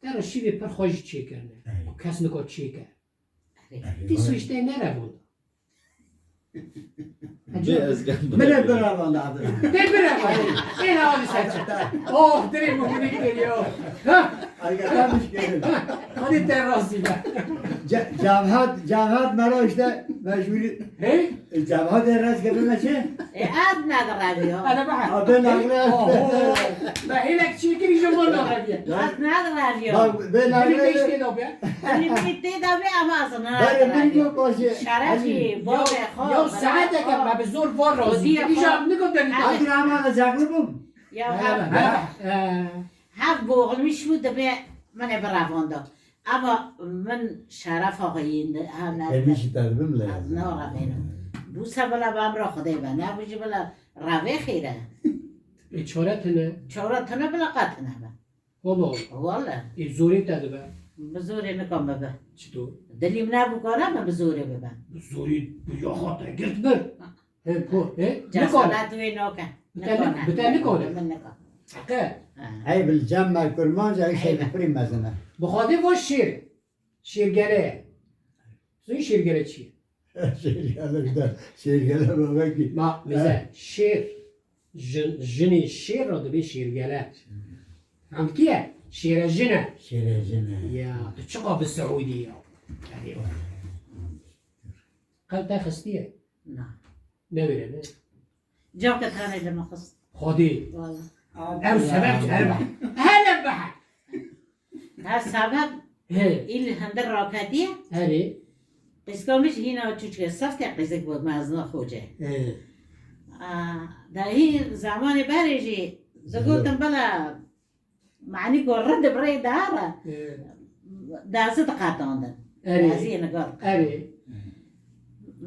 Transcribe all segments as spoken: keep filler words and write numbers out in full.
Te re şîvê pir xweş jî çêkirine. Ey. Ku kes nika çêke. Ey. Dîso jî tê nerevanda. Bê ez gel Min ê birevanda. Tê birevanda. Ê hawî serçe. Oh, dirê min hûnî kiriyo. Ha? Ay, gelmiş gelin. Hadi te razî be. Ce-, Cevher, Cevher mera işte mecburi. Hey? Cevher de rast gelin ne şey? E, ad ne kadar diyor? Hadi bak. Abi ne kadar? Oho. Ben hele çekil iyice bana abi. Ad ne kadar diyor? Bak, ben abi. Bir de işte ne yapıyor? Hani bir de de bir ama azına. Ben de yok o şey. Şeref ki, bol ve Ya, ya saate kadar ben bir zor var razı. Diye Iyice ne kadar? Hadi ama da canlı bu. Ya, Merhaba. Merhaba. Ee, Hev boxilmiş bû, dibê min ê birevanda. Ema min şerefa xwe yên di-, ha, ne, Hemî jî te dibim le. Ez narevênim. Bûse bila be emra Xwedê be, nebû jî bila revê xêr e. Ê çare tune? Çare tune bila qet tune be. Wala. Wala. Ê zorê te dibe. Bi zorê nikan bibe. Çito? Dilî min nebû kare min bi zorê bibe. Bi zorê bi yaxa te girt bir. He, ko, he? Cesaret wê nake. Bi te ne-, bi te nikare. Min nika. Heqe. Ha. Ey bil cem me kurmanca, ey şey pirî mezin e. Bi Xwedê va şêr. Şêrgele. Zû şêrgele çi ye? Şêrgele bir de, şêrgele bebekî. Ma, bize şêr. Jin, jinê şêr re dibê şêrgele. Em kî ye? Şêre jin e. Şêre jin e. Ya, tu çiqa bi Seûdî ya. Erê. Qew te xistiye? Na. Newêre ne? Cawke tanê li min xist. Xwedê. Wala. Ew sebeb çi? Her be. Her be. Ha sebeb He. Îl hundir raketiye. Herê. Qîzka min jî hîna çûçke sefte qîzik bû mezina xoce. He. A, da hî zamanê berê jî digotin bela Manî ku rind bi rê dara, Ê. Dazî diqetandin. Erê. Dazî nigar. Erê.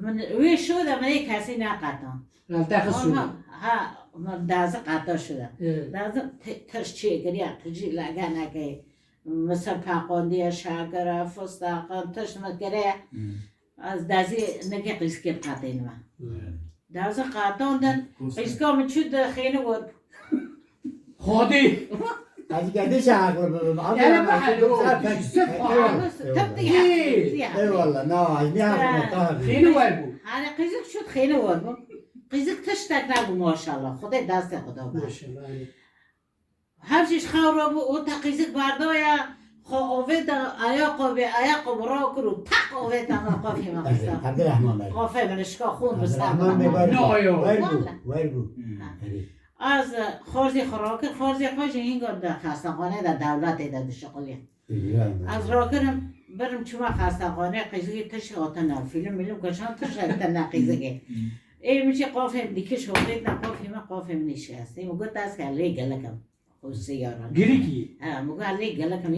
Min wê şo de min ê kesî neqetand. Li te xist şû. Ama, ha, min dazî qeta şû de. Ê. Dazî ti-, tişt çêkiriye, tu jî lege nekey. Misir peqandiye, şekere, fistaqin, tişt min kiriye. Ê. Ez dazî neke qîzkê diqetênime. Hmm. Dazî qetandin, qîzka min çû di xêni wir. Xwedî. Ez gerdê şe aqil bibim. Gere be helo, sif. Eyvallah. Eyvallah. Na, ez ne haqime tabi. Xêni wer bû. Hani qîzik çû di xêni wir bû. Qîzik tiştek nebû maşallah. Xwedê destê xwe da. Maşallah. Her jî ji xew re bû û te qîzik berdaya, xwe avêta, ayaqo bê, ayaqo bi ro kir û teq avêta me qafî me xista. Evdil Rehman berdaya. Qafê min şika xûn bi ser Evdil Rehman bê berdaya. No, yo. Wer bû, Wala. Wer bû. Ha. Erê. Ez, e, xorzê xwe rakir, xorzê xwe jî hînga di xestaxanê de dewletê de dişuxulî. Evdil Rehman. Ez rakirim, birim çûme xestaxanê, qîzikê tişt hatine, fîlm mîlm kaçan tişt hatine qîzikê. Ê min jî qafê min dikir şoxêtine qafê me, qafê min nişkestê. Min got ez ke lê gelek im. Xwesê yaran. Girikî? Ha, min got lê gelek im,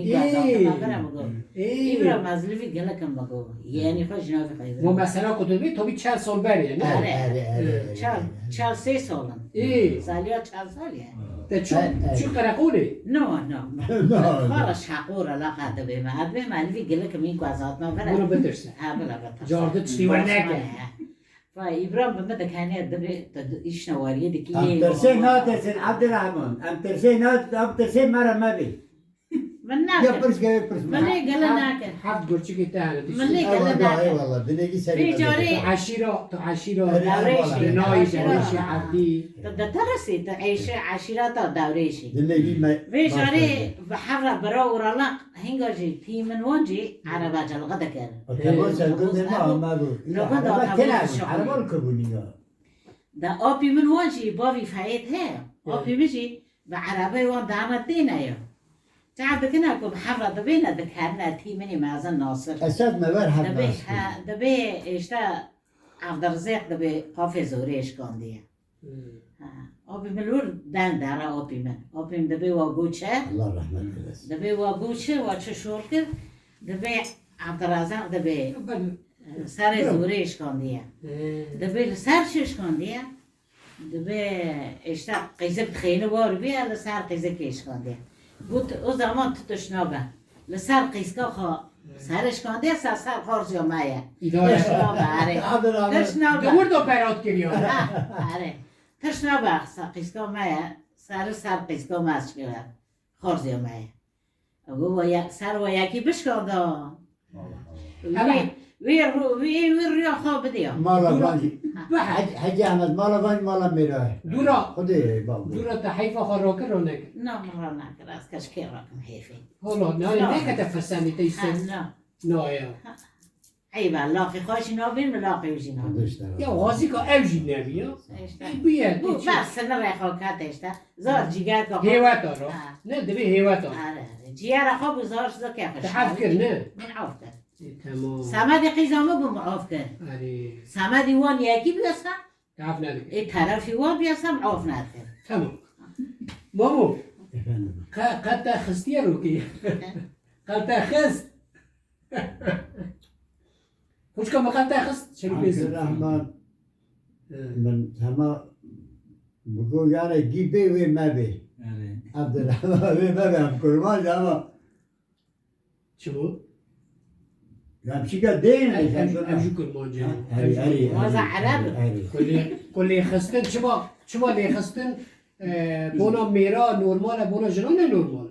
Ê. Îbra mezlivî gelek im, min got. Ê. Yanî xwe ji navê xwe. Bo mesela ku tu dibî, to bî çar sal berê, ne? Erê, erê, erê, erê. Çar, çar sê sal in. Ê. Saliya çar sal ye. Te çû, Erê, erê. Çû qereqolê? No, no. No, no. Xwe re şaqor alaqa dibê me. Ha dibê me, elvî gelek im, î ku ez hatime vere. Bunu bitirse. Ha, bila bitirse. Cardi tiştî werneke. He. Vay, Îbrahim bi min dikenê, dibê, tu di-, îşna wariyê dikî. Em tirsê natirsin, Abdurrahman. Em tirsê nat-, em tirsê me re mebî. Min nakir. Ya pirs gere pirs me. Min lê gele nakir. Heft gurçikê te hene. Min lê gele nakir. Eyvallah, eyvallah. Dinekî serî. Vê carê. Tu eşîra, tu eşîra. Erê, Dewrêşê. Eyvallah. Dinayê, eşîra. Dewrêşê Evdî. Tu diteresî, tu eşî, eşîra ta Dewrêşê. Dinekî me. Vê carê bi hevra bira û ralaq. Hinga jî tî min wan jî erebe celqe dikir. O tebo sergundê me ama bu. Erebe kena bu, erebe li ku bû nîga. Da apî min wan jî bavî Feyyid heye. Apî min jî bi erebeyê wan dana têne ya. Çav dikine ku bi hevra dibêne dikerine tî min ê mezin Nasir. Esas me ver hev Dibê, Nasir. He, dibê işte Evdirizêq dibê qafê zorê eşkandiye. Hmm. Ha, apî min li wir deng dere apî min. Apî min dibê wa goçe. Allah rahmet eylesin. Dibê wa goçe, wa çi şor kir. Dibê Evdirazaq dibê, e, serê zorê eşkandiye. Hmm. Dibê li ser çi eşkandiye? Dibê işte qîzik dixêni war bîye, li ser qîzikê eşkandiye. Got, o zaman tu tişt nabe. Li ser qîzka xwe ser eşkandiye, ser, ser xorziya me ye. Îdare. Tişt nabe, erê. Abi, abi. Tişt nabe. Di wir de berat kiriyor. Ha, erê. Tişt nabe, ser qîzka me ye. Ser, ser qîzka me eşkere. Xorziya me ye. Ew we yek, ser we yekî bişkanda. Wî, wî rû-, wî, wî rûya xwe bidiya. Mala Dûra, van jî. Hec-, Hecî Ehmed, mala van jî mala mêra ye. Dûra, Xwedê bab. Dûra te heyfa xwe rakir ro nekir. Na, min ra nekir. Ez keşkê rakim hêfê. Hala, ne, ne. Nekete fesenî te Ha, îstem. Na. Na ya. Ha. Eyb e, laqê xwe jî nabînim, laqê wî jî nabînim. Xwedê işte. Ya, xwazîka ew jî nebî ya. Îşte. Ê, bûye, Bu ê çi? Ber sinirê xwe kete işte. Zor cîger ka xwe. Hêweta ro. Ha. Ne, divê hêweta ro. Are, are. Cîgera xwe bû zor ji ke xwe Te hef kir, ne? Min af kir. Ê, temam. Semedê qîza min bû min af kir. Erê. Semedî wan yekî bûye sa? Te hef nedikir. Ê, terefî wan bûye sa min af nedikir. Temam. Mamo. Efendim. Qe-, qe te xistiye rokê. Qe te xist. Xwişka me qe te xist, çelî pêzin. Abdurrahman, He. Min hema bi got, yare gî bê wê mebê. Erê. Abdurrahman wê mebê, em kurmanc ama. Çi bû? Ya çika dê ne, Em, em, em jî kurmanc in. Ha, erê, erê, erê. Waza Ereb. Erê. Ku lê, ku lêxistin çima, çima lêxistin, e, bona mêra normal e, bona jinan ne normal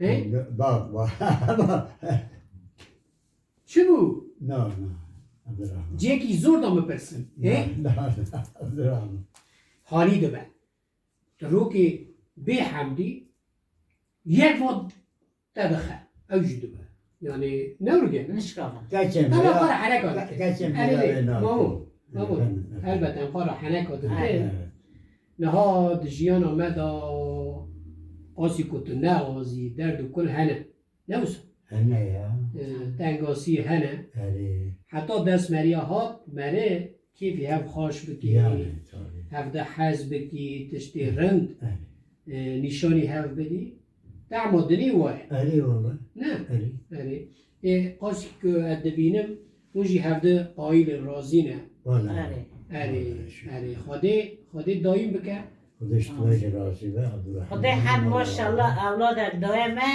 e? He? Bak, bak. Çi bû? Na, na. Abdurrahman. Cihekî zor da min pirsin. He? Na, na, na. Abdurrahman. Halî dibe. Tu rokê bê hemdî yek vat te dixe. Ew jî dibe. Yani ne urge? Nişkava. Geçen Tava ya. Para hereka dike. Geçen Erê ya lê, ve na. Mamo. Mamo. Efendim, efendim. Elbet em xwe re heneka dike. Evet. Niha di jiyana me de qasî ku tu nexwazî derd û kul hene. Ne wisa? Hene ya. E, tengasî hene. Erê. Heta dest meriya hat, meri kêfî hev xaş bikî, Yani, tabii. Hev de hez bikî, tiştê rind, Erê. E, nîşanî hev bidî. Tehma dilî waye. Erê wala. Ne? Erê. Erê. Ê, qasî ku ez dibînim, hûn jî hevdi qayîl in, razî ne. Wala. Erê. Erê, Wala, şükür. Erê. Xwedê, Xwedê dayîm bike. Xwedê ji we jî razî be, Abdurrahman. Xwedê her maşallah ewladek daye me,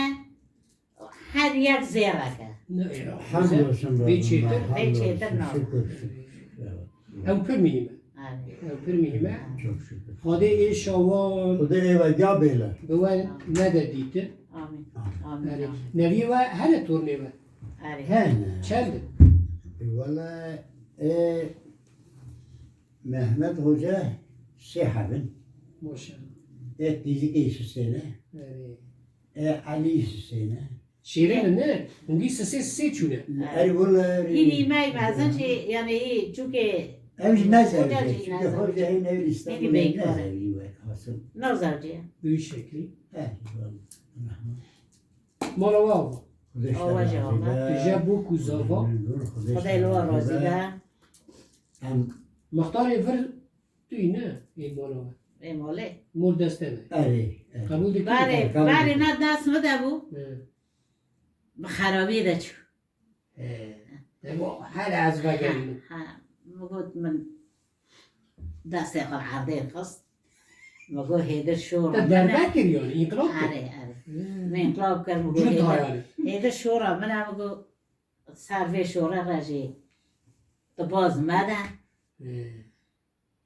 her yek zêrek e. Ne, ê, Hamdolsun Vê Rabbim, çêtir? Vê çêtir hamdolsun, nabe. Şükür, şükür. Evet. Ew pir muhîm e. Erê. Ew pir muhîm e. Çok şükür. Xwedê ê şawan Xwedê ê we ya bêle. Bi we nede dîtin. Amîn. Amîn. Amîn, Erê. Amîn. Neviyê we hene, tornê we? Erê. Hene. Çend in? E, wele, e, Mehmet Hoca sê heb in. Maşallah. E, Tîzikê Husêne. Erê. E, Elî Husêne. Şêrîn in, ne? Hûn gî sisê sisê çûne. Erê, wele, erê. Hînî me mezin jî, yani, hî, çûkê Em jî nezewicî, Hoca jî çünkü nezewicî. Hoca hîn ev Hînî Îstanbul'da beykarî. Nezewicî we, hasıl. Nazewicî. Bi wî şeklî. He, wele. Mala we ava. Xwedê ji te Awa jî razî ava. Be. Tu jê bû ku zava. Xwedê ji te Xwedê li we razî be. Em Mixtarê vir tu yî ne, ê mala we. Ê malê. Mor dest te be. Erê, erê. Qebûl dikî? Barê, Qebûl barê dikî. Na dest min de bû. He. Bi xerabiyê de çû. He. Dema hele ez vegerînim. Ha, ha. Min got min destê xwe li erdê xist. Min got hêdir şor Te min derbe e. Kir yani, înqilab kir? Erê, erê. Hmm. Min înqilab kir, min got Cût hêdir, hayali. Hêdir şora min e, min got ser vê şorê re jî tu baz mede. He.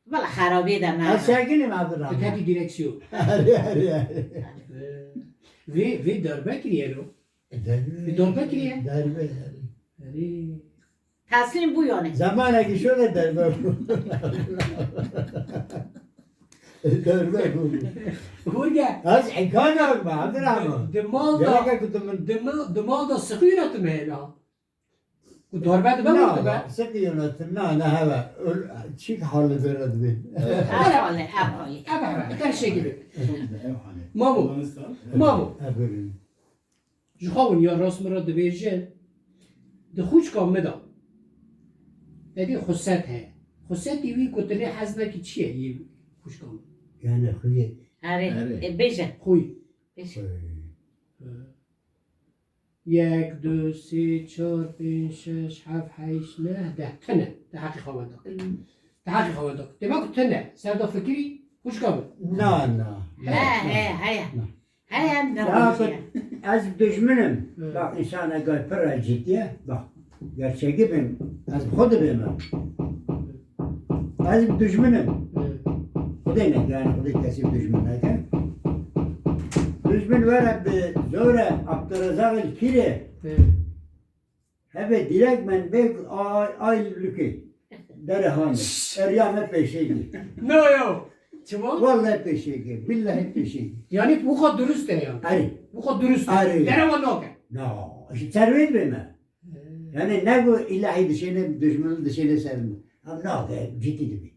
Valla xerabî de me. Ez serginim Abdurrahman. Tu ketî direksiyon. Erê, erê, erê. Vê, vê darbe kiriye lo. Darbe. Vê darbe kiriye. Darbe, erê. Erê. Teslîm bû yani. Zamanekî şöyle darbe bû. Darbe bû. Hurge. Ez îmkan yok mu Abdurrahman? Di mal da, Gerek yok ki tu min di mal, di mal da sıkı yönetim hele. Ku darbe dibe, na, wilo dibe. Seki yönetim, na, ne heve. Öl-, çik hali böyle dibe. Ev hali, ev hali. Ev hali, her şey gibi. Ev hali. Mamo. Mamo. Ev bölüm. Ji xwe win ya rast min re dibêje, di xwişka min de. Te dî xuset heye. Xusetî wî ku tu lê hez nekî çi ye yê xwişka min? Yani xuyê. Erê, Erê. E, bêje. Xuyê. Bêje. Xuyê. Yek, du, sê, çar, pênc, şeş, heft, heşt, neh, deh. Tune. Te heqî xwe wenda kir. Hmm. Te heqî xwe wenda kir. Dema ku tune. Ser de fikirî, xwişka min. Na, na. He, he, heye. Na. Heye, em Ya, devam bak, ez dijminim. Hı. Bak, insana gel pir ciddiye. Bak, gerçeği ben, ez xwe dibêm. Ez dijminim. Hı. Xwedê neke, yani Xwedê kesî dijmin neke. Dijmin were bi zor e, Abdurrezzaq el Pîrê. He. Hebe direkt men bê ay, ay lukê. Dere hane. Eriya me pêşê gir. No, yo. Çima? Wallahi pêşê gir. Billahi pêşê gir. Yani bu kadar dürüst e yani. Arê. Bu kadar dürüst. Arê. Dere wa nake. No. Ji terwê bê me. He. Yani ne bu ilahi dişêne, dijmin dişêne ser min. Em nake, ciddi dibi.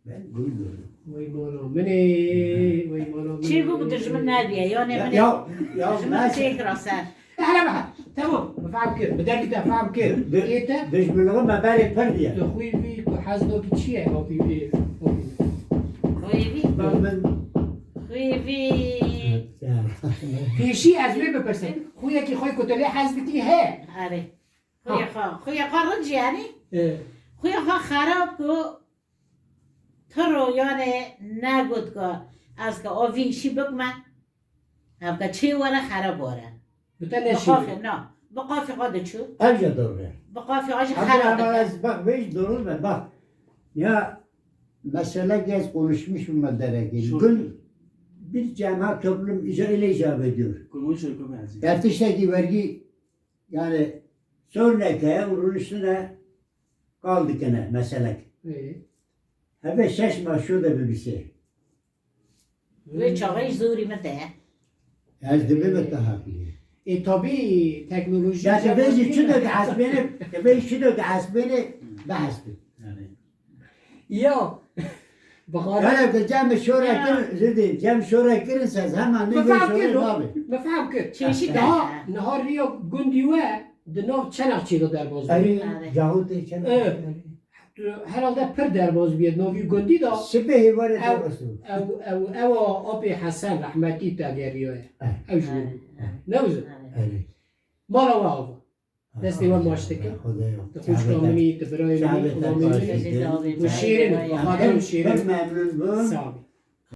Ben gül gördüm. Vay mala min ê, vay mala min ê. Çi bû, bu dijmin nebiye, yani ya, min ê ya, ya, dijmin ben têkira ser. Hele be, tamam, me fehm kir, bi derdî te fehm kir. Di-, Ê te? Dijminliği me berê pir diye. Tu xwî vî, tu hez dokî çi ye, o vî, o vî. Xwî vî? Ben, ben Xwî vî. Ya. Pêşî ez vê bipirsim. Xwîyekî xwe ku tu lê hez dikî he? Erê. Ha. Xwîya xwe, xwîya xwe ric yani. E. Xwîya xwe xerab ku Tiro, yani, negot ku ez ka o vî işî bikme. Ev ka çê were xerab were. Bi te Bi neşî. Qafê, na. Bi qafê xwe diçû. Ev jî doğru. Bi qafê xwe jî Ev xerab hemen dike. Ez bak, vê jî doğru be, bak. Ya, mesele ki ez konuşmuşum me derekî. Şok. Gün bir cemaat toplum ica ile icap ediyor. Konuşur, konuşur. Ya tiştekî vergi, yani, sor neke, onun üstüne kal dikene meselek. Ee? Hebe şeş maşo de bibise. Wê çaxê jî zorî min te ye. Ez dibê me te heqlî. E, tabii teknoloji Ya, te vê jî çi de dihesbêne, te vê jî çi de dihesbêne, bihesbê. Yani. Ya. Bixare. Hele de cem şore Ya. Kir, zidê, cem şore kirin, siz hemen ne Me vê fehm şore kir, nabê. Me fehm kir. Çeşit Daha, e. Niha riya gundî we, di nav çenaxçî de derbaz bû. Erê, Erê. Cahûtê çenaxçî. Evet. Tu herhalde pir derbaz bûye, di nav wî gundî de. Sibê hêvare Ew, derbaz bû. Ew, ew, ew a apê Hesen rehmetî te geriyaye. Eh. Ew ji Erê. Ne uzun. Erê. Mala we ava. Destê we maç dikin. Xwedê. Tu xwişka min î, tu birayê min î, Xwedê te xwedê min î. Xwedê te Tu şêrîn î, Xwedê û şêrîn. Pir memnun bûm. Sağ ol.